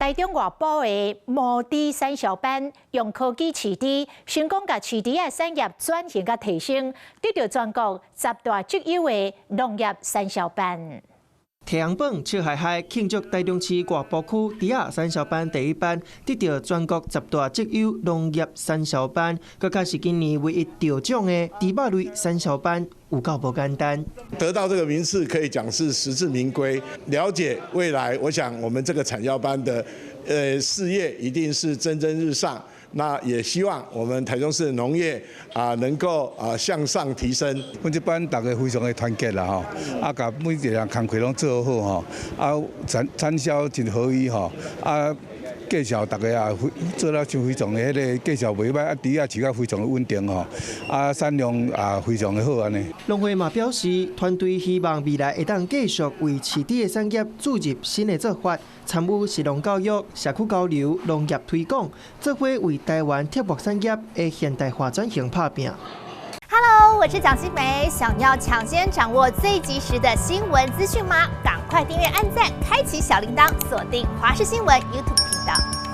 台中外埔的毛豬產銷班，用科技飼豬，成功共飼豬仔產業轉型佮提升，得著全國十大績優的農業產銷班。提紅榜笑嗨嗨慶祝台中市外埔區豬仔產銷班第一班得著全國十大績優農業產銷班，閣較是今年唯一得獎的豬肉類產銷班，有夠無簡單。得到這個名次可以講是實至名歸。了解未來，我想我們這個產銷班的事業一定是蒸蒸日上。那也希望我們台中市農業啊能夠啊向上提升。阮這班大家非常的團結啦吼，啊，共每一個人工課攏做好吼，啊產銷真合一吼，啊價數大家也做了就非常的彼个價數袂䆀，啊豬仔飼甲非常的穩定吼，啊產量也非常的好按呢。農會嘛表示，團隊希望未來會當繼續為飼豬的產業注入新的做法，參與食農教育、社區交流、農業推廣，做伙為台灣鐵木產業的現代化轉型拍拚。 Hello，我是蔣新梅，想要搶先掌握最及時的新聞資訊嗎？趕快訂閱、按讚、開啟小鈴鐺，鎖定華視新聞 YouTube 頻道。